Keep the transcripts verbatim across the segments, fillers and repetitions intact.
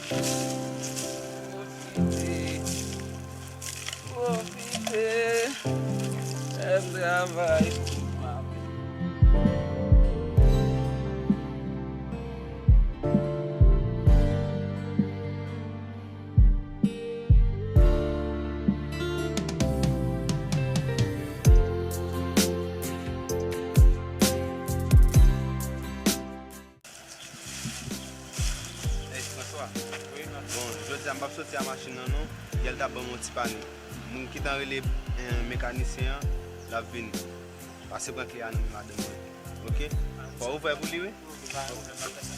Pwofite, pwofite, fè travay pou mami. Ey, François. Wi, mèt. Bon, jodi a m p ap soti a machin nan, non. Yè l t ap ban m yon ti panik. Moun ki t an rele, eh, mekanisyen an, l ap vini. Pase pran kle a nan men madanm mwen. Oke? Fò w ouvè pou li, wi. Oke, pa gen pwoblèm, m ap fè sa.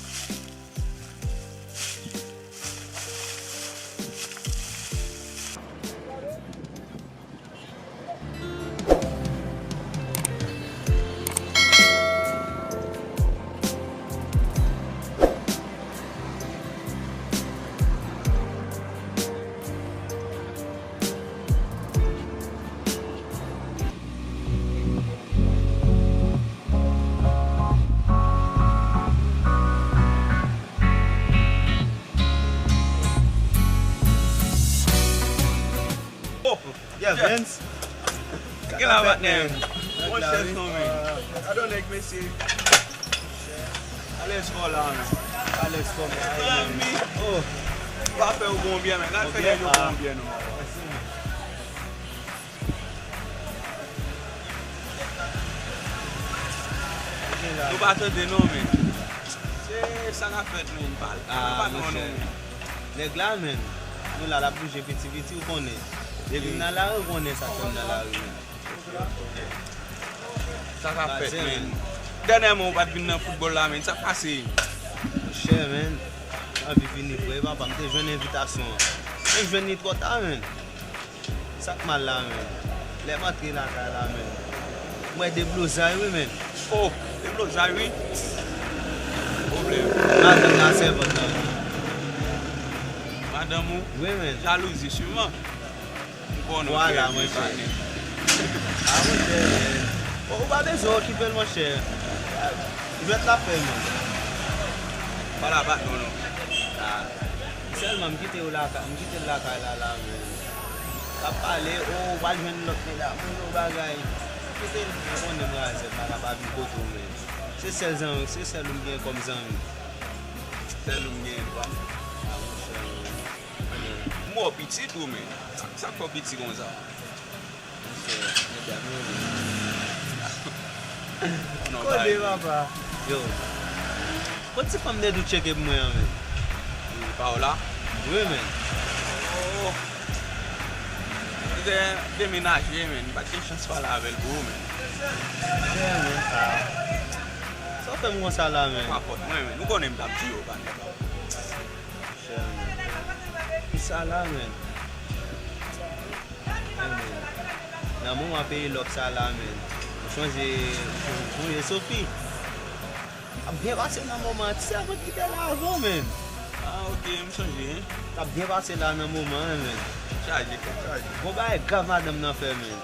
Oh, yeah, Vince. Gen la patnè. Mon chè son men. Gade yon nèg mesye. Alèz kò la men. Alèz kò men. Mezanmi. Oh. Pa fè w bon byen men. Gade fè nèg yo bon byen non. Nou pa tande non men. Se sa k ap fèt men. Pa, pa patwon nou men. Nèg la men. Nou la l ap bouje piti piti ou konnen. Depi m nan lari ou konnen sa k fè m nan lari men. Sa k ap fèt men. Dènyèman ou pa t vin nan foutbòl la men. Sa k pase? Monchè men. Anvi vini vre papa m te jwenn envitasyon an. Men m jwenn li twò ta men. Sa k mal la men? Lè m antre lakay la men. M wè deblozay wi men. Oh, deblozay wi. Pwoblèm. Madanm nan sèvant lan. Madanm ou? Wi men. Jalouzi siman. M konnen w trè byen patnè. A monchè. Ou pa bezwen okipe l monchè. Jwèt la fè men. Pa la patnè non. Sèlman m kite yo lakay, m kite l lakay la la men. L ap pale, o, w al jwenn lòt medam, yon bagay. Kite l, m konnen m razè, m pa ka pa vin kote w men. Se sèl zanmi, se sèl ou m gen kòm zanmi. Sèl ou m gen, pa. A monchè. M wè w piti tou men. Sa, sa k fè w piti konsa? Monchè, medam yo menm. Kole papa. Yo. Kot ti fanm nèg ou tcheke pou mwen an menm? Paola? Wi men. Oh. Li te demenaje men, m pa t gen chans pale avè l bro men. Monchè men. Sa w fè m konsa la men? Pa fòt mwen men, ou konnen m t ap di yo pa nèg. Monchè men. Kisa la men? Nan moman peyi lòk sa la men. Ou chonje, ou chonje Sophie? Ap byen pase nan moman an, ti sèvant ki te la avan men. Ah, ok, m sonje. T ap byen pase la nan moman an men. Chaje, kèt chaje. Gon bagay grav madanm nan fè men.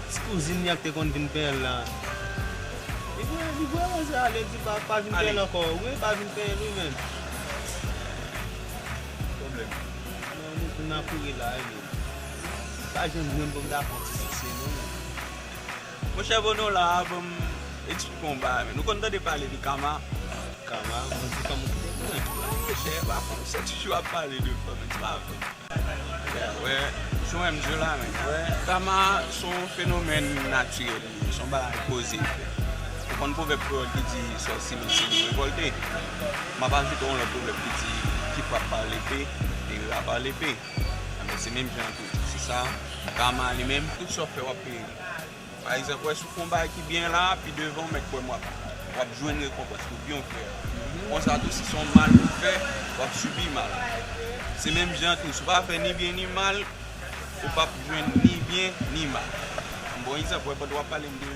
Ti kouzin li an ki te konn vin penyen l lan. Li vre, li vre konsa, li di pa, pa vin penyen l ankò. Wi, pa vin penyen l wi men. Pwoblèm. Non, nou, nou nan kouri la wi men. Pa janm jwenn pou m ta fè yon ti souse non men. Monchè, bon nou la, ban m eksplike yon bagay men. Nou konn tande pale de Kama? Kama, mwen di Kama ou kite mwen. Non monchè, pa konn se toujou ap pale de fanm, se pa vre. Wè, wè, jan w wè m di w la men. Wè, Kama se yon fenomèn natirèl li ye, se yon bagay koze. Ou konn pwovèb kreyòl ki di sòsi nan seri revòlte. M ap ajoute yon lòt pwovèb ki di ki frap par lepe, te rapar lepe. Enben, se menm jan tou. Se sa, Kama li menm, tout sa w fè, w ap peye. Pa egzanp, wè, si w fè yon bagay ki byen la, pi devan, w mèt kwè m w ap, w ap jwenn rekonpans ou byen w fè a. Konsa tou, si se yon mal ou fè, w ap sibi mal. Se menm jan tou, si w pa fè ni byen ni mal, ou p ap jwenn ni byen ni mal. Yon bon egzanp, wè, pandan w ap pale m de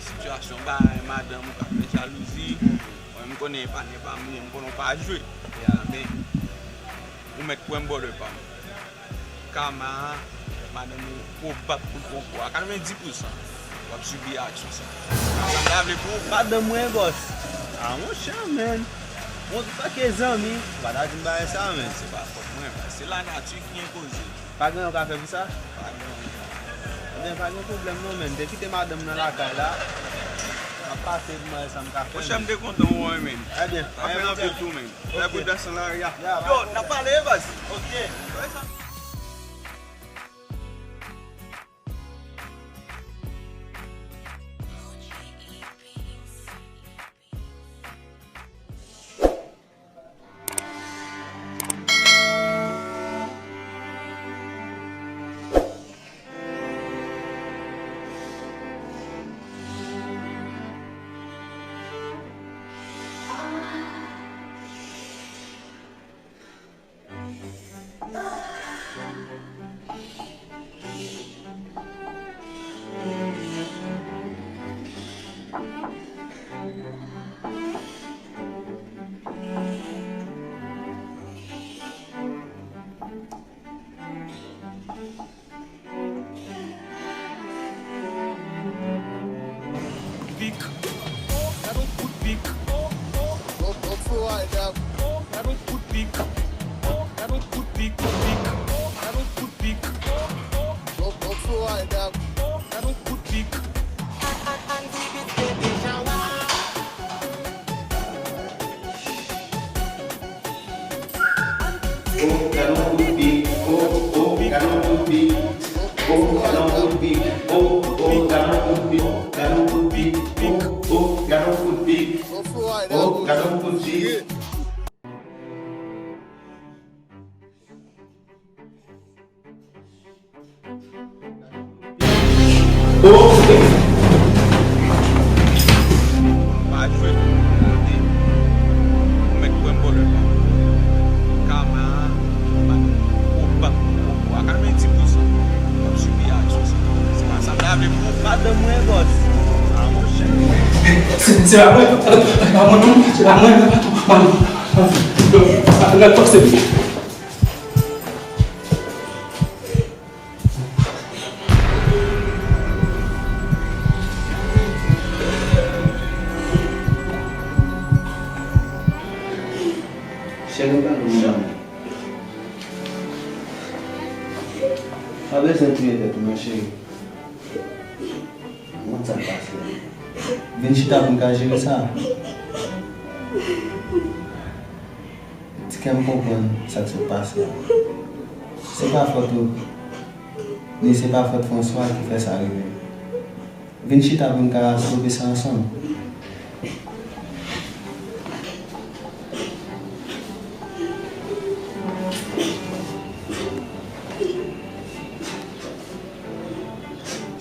sitiyasyon bagay madanm ou k ap fè jalouzi, mwen, m konnen e pa nèg pa m ye, m konnen w pa jwe. Men, ou mèt kwè m, brother pa m. Kama a, madanm ou pwobab pou twonpe w a katrevenndis pousan, w ap sibi aksyon sa. Sa m ta vle pou ou. Madanm mwen, bòs. Ah, monchè, men. Antanke zanmi, ou pa ta di m bagay sa, men. Se pa fòt mwen, men se lanati ki enpoze. Pa gen anyen w ka fè pou sa? Pa gen anyen. Ebyen, pa gen pwoblèm non, men. Te kite madanm nan lakay la. M ap pase pou m wè sa m ka fè. Monchè, m te kontan wè w, men. Ebyen, anpil tou, men. Fè bout dans nan lari a. Yo, n ap pale, baz. Ok. Pik. Oh, gad on kout pik. Oh, oh. Don't, don't feel like that. Oh, gad on kout pik. Oh, gad on kout pik, pik. Oh, gad on kout pik. Oh, oh. Don't, don't feel like that. Oh, gad on kout pik. Oh, gad on kout pik. Oh, oh, gad on kout pik. Oh, gad on kout pik. Oh, oh, gad on kout pik. Gad on kout pik. Oh, oh, gad on kout pik. Oh, gad on kout pik. Pa jwe pou kote. Ou mèt kwè m vòlè pa. Kama, pa, ou pa, ou pa. Katrevenndis pou san w ap sibi aksyon sa. Se pa sa m ta vle pou ou. Madanm mwen, bòs. A, monchè. Se, se pa mwen, pa mwen, non, se pa mwen, patwon, pa mwen, pa mwen. Patwon, fòk se li. Cheri, pa nou, non. Pa bezwen touye tèt ou, non, cheri. Ou konn sa k pase. Vin chita pou n ka jere sa. Ti kè m konprann sa k sot pase a. Se pa fòt ou, ni se pa fòt François ki fè sa rive. Vin chita pou n ka sove sa ansanm.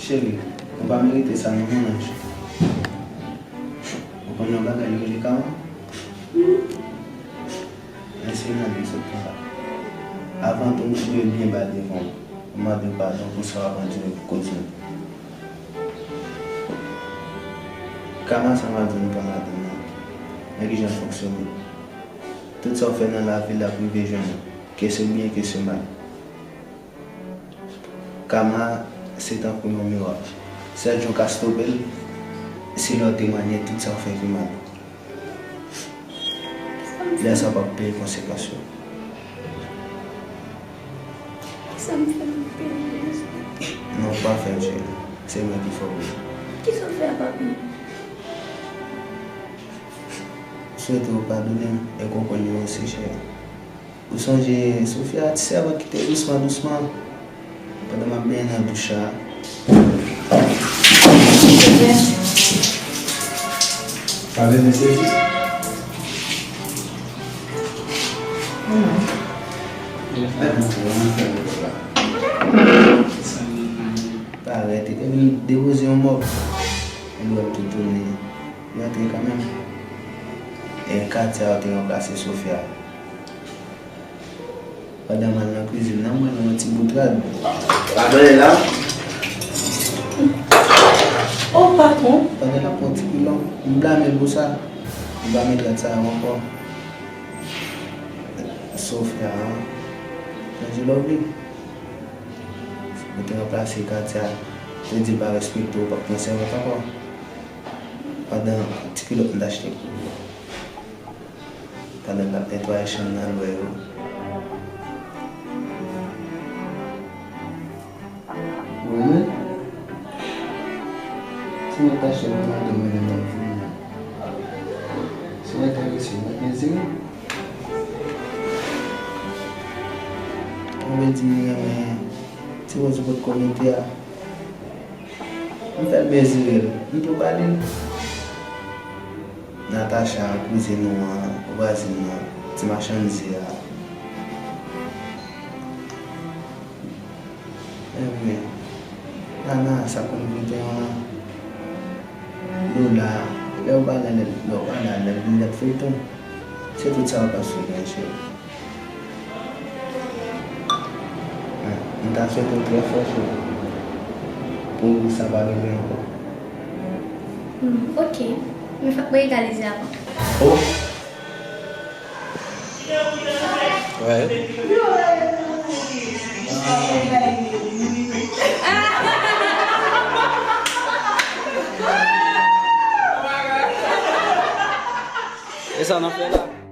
Cheri, ou pa merite sa non, mon ange. Ou konn yon bagay yo rele kama? Men se nan li sot konsa. Avan tou, m dwe byen ba devan w. M mande w padon pou sa w ap andire pou kouzin. Kama sa m ap di w, m pa madanm nan. Men kijan l fonksyone. Tout sa w fè nan lavi l ap rive jwenn ou, ke se byen, ke se mal. Kama se tankou yon miwa. Sèl jan w ka stope l, se lè w temwanye tout sa w fè ki mal. Lè sa w p ap peye konsekans yo. Kisa m fè pou m peye konsekans? Non, w pa fè l, cheri. Se mwen ki fè w peye. Kisa w fè a, papi? M swete w padone m e konprann mwen osi, cheri. Ou sonje Sofia, ti sèvant ki te dousman, dousman, pandan m ap benyen nan douch la? Pa bezwen sezi. Parèt, li te vin depoze yon mòg. Li wè m tou tounen. Li antre kanmenm. E Katia te ranplase Sofia. Pandan m al nan kwizin nan, m wè l nan yon ti bout rad. Ladan e la. O, patwon! Pandan l ap pran ti pilon, m blame l pou sa. M pa met rad sa yo ankò. Sofia, an. Jan di love li. Ou te ranplase Katia. Te di l pa respekte w, w p ap pran sèvant ankò. Pandan ti kilòt m t achte pou ou. Pandan l ap netwaye chanm nan, l wè yo. Ou renmen? Se mwen k ta chèf nan dòmi nan nan fini. Se mwen k ta resi, mwen k mezire. Mwen di m renmen ti wozo potko mete a. M fè l mezire l, m tou ba li l. Natacha, kouzin nou an, vwazin nou, ti machann ze a. Ebyen, Nana, sa konn vin te yon an. Lola, lè w pa la, lè, lè w pa la, lè l vin gad feyton. Se tout sa w ap swiv, monchè. M ta swete w trè fò, cheri, pou sa pa rive ankò. Hmm, ok. Men fòk mwen egalize avan. Oh! Wè. E sa n ap fè la?